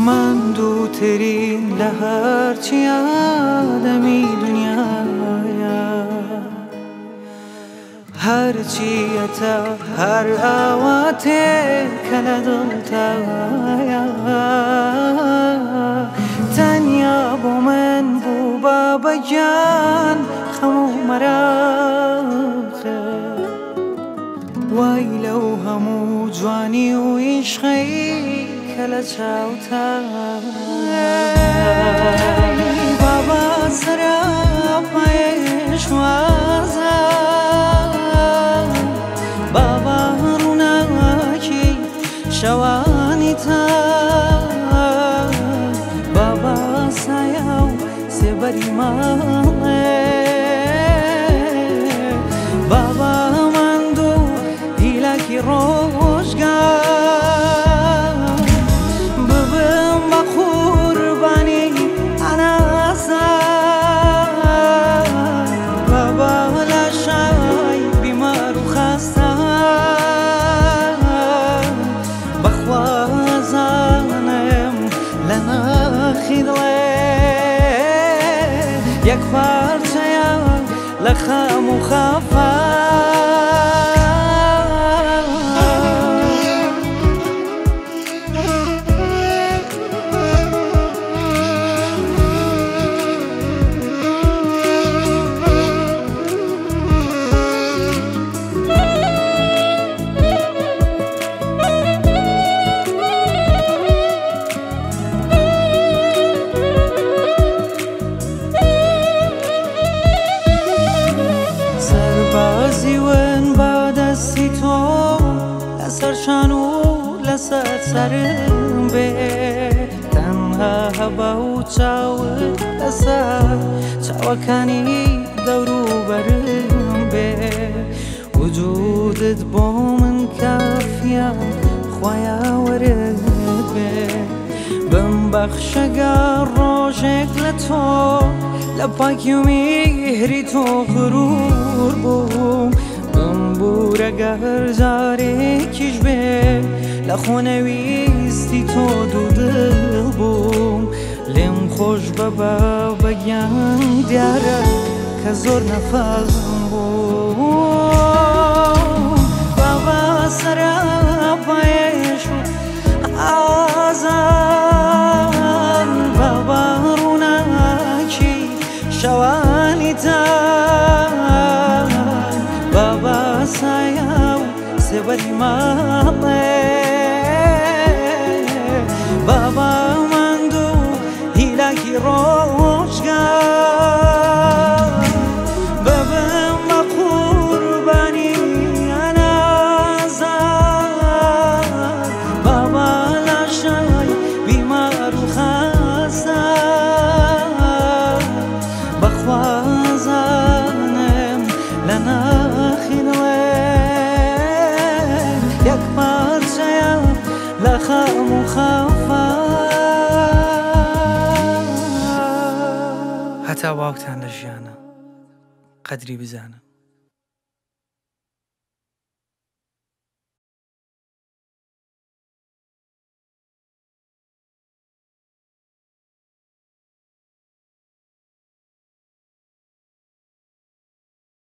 ماندووترین لە هەرچی ئادەمی دنیایە هەرچیەتە هەر ئاواتێ کە لە دڵتایە تەنیا بۆ من بوو بابە گیان خەم و مەراخە وای لەو هەموو جوانی و عیشقەی کە لە چاوتا بابا سەراپای شوازە بابا ڕووناکی شەوانی تا بابا سایە و سێبەری ماڵێ بابا ماندوو هیلاکی ڕۆژگار ببم بە قوربانی ئەناسە بابا لاشای بیمار و خەستە بەخوا زانم لە ناخی دڵێ یەک پارچەیە لە خەم و خەفا. سەربازی ون بە دەستی تۆ لەسەر شان و لەسەر سەرم بێ تەنها هەبە و چاوت لەسەر چاوەکانی دەوروبەرم بێ وجودت بۆ من کافیە خوایا وەرت بێ بمبەخشەگە ڕۆژێک لە تۆ لە پاکی و میهری تۆ غرور بووم بمبوورەگەر جارێکیش بێ لە خۆنەویستی تۆ دوودڵ بووم لێم خۆش بە بە گیان دیارە کە زۆر نەفەهم بووم بابا سەراپایش و ئازان بابا ڕووناکی شەوانی تا بابا سایە و سێبەری ماڵێ بابا ماندوو هیلاکی ڕۆژگار ببم بە قوربانی ئەنازان بابا لاشای بیمار و خەستە بەخوا زانم لە ناخی دڵێ یەک پارچەیە لە خەم و خەفا. هەتا باوکتان لە ژیانە قەدری بزانە.